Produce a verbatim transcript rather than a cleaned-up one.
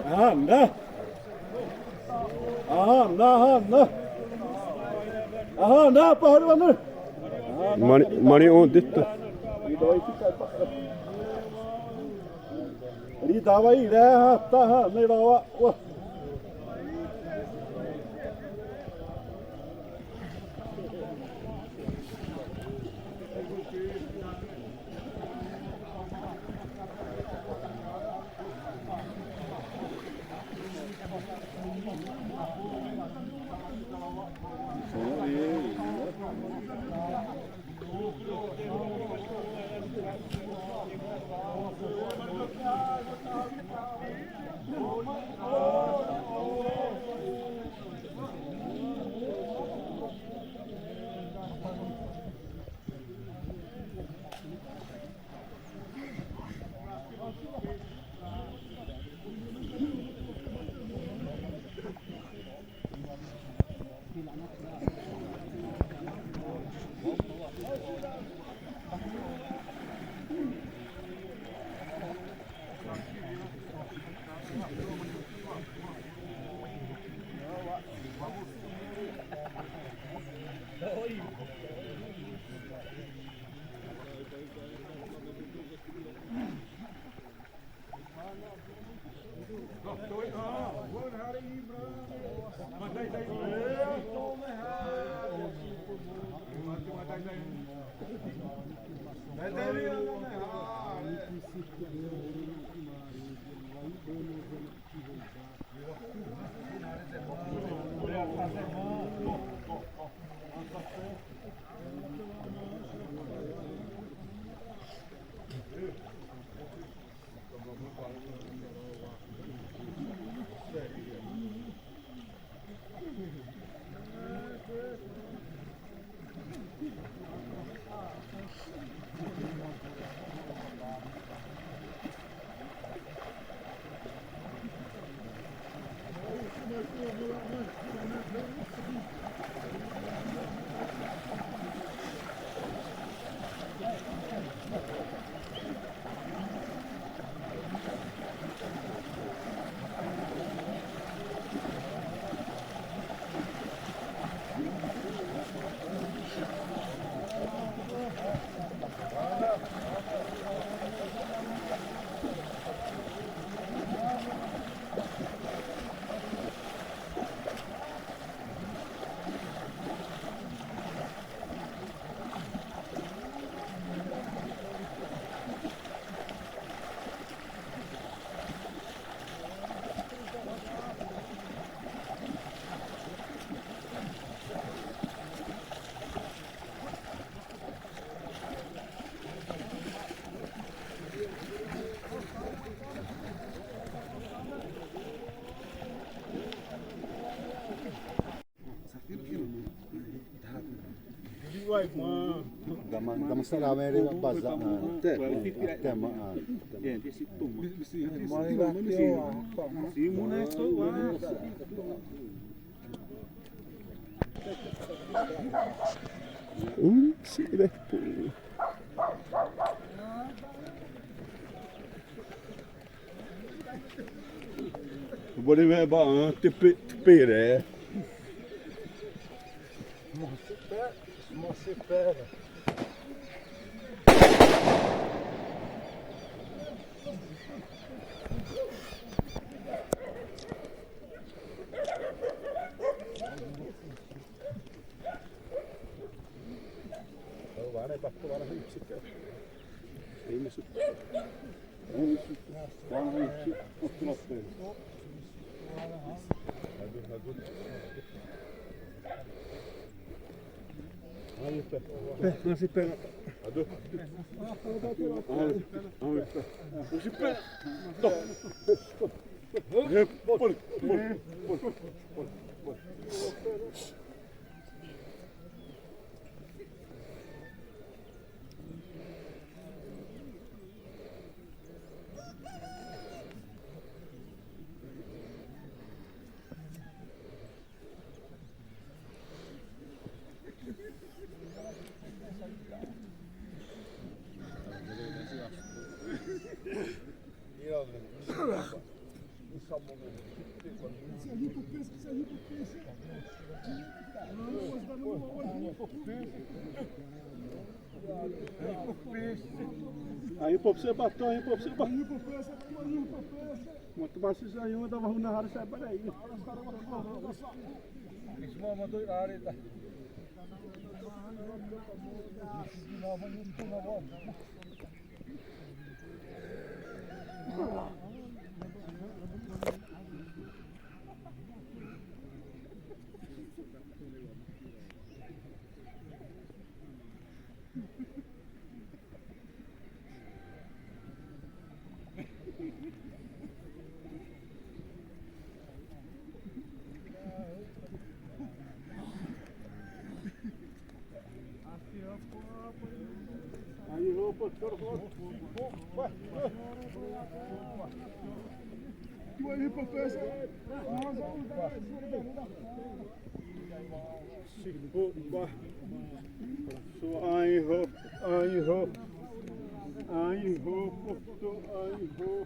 Aha, na. Aha, na, aha, na. Aha, na, pahari mana? Mari, mari, oh, dito. Ri dawai ré, ha, ta, ha, ne, rawa, wa. Dama, dama sara mere baza, ah, até, até ma, ah. Hum, se é, pô. Bore me ba, ah, tepe, tepe ré. Mosipera, mosipera. Pé, mas e pé. Aí, pô, pra você bater, aí, pô, pra você bater. Quanto mais vocês aí, eu dava na área, sai para aí. Ai hô, ai hô, ai hô, ai hô.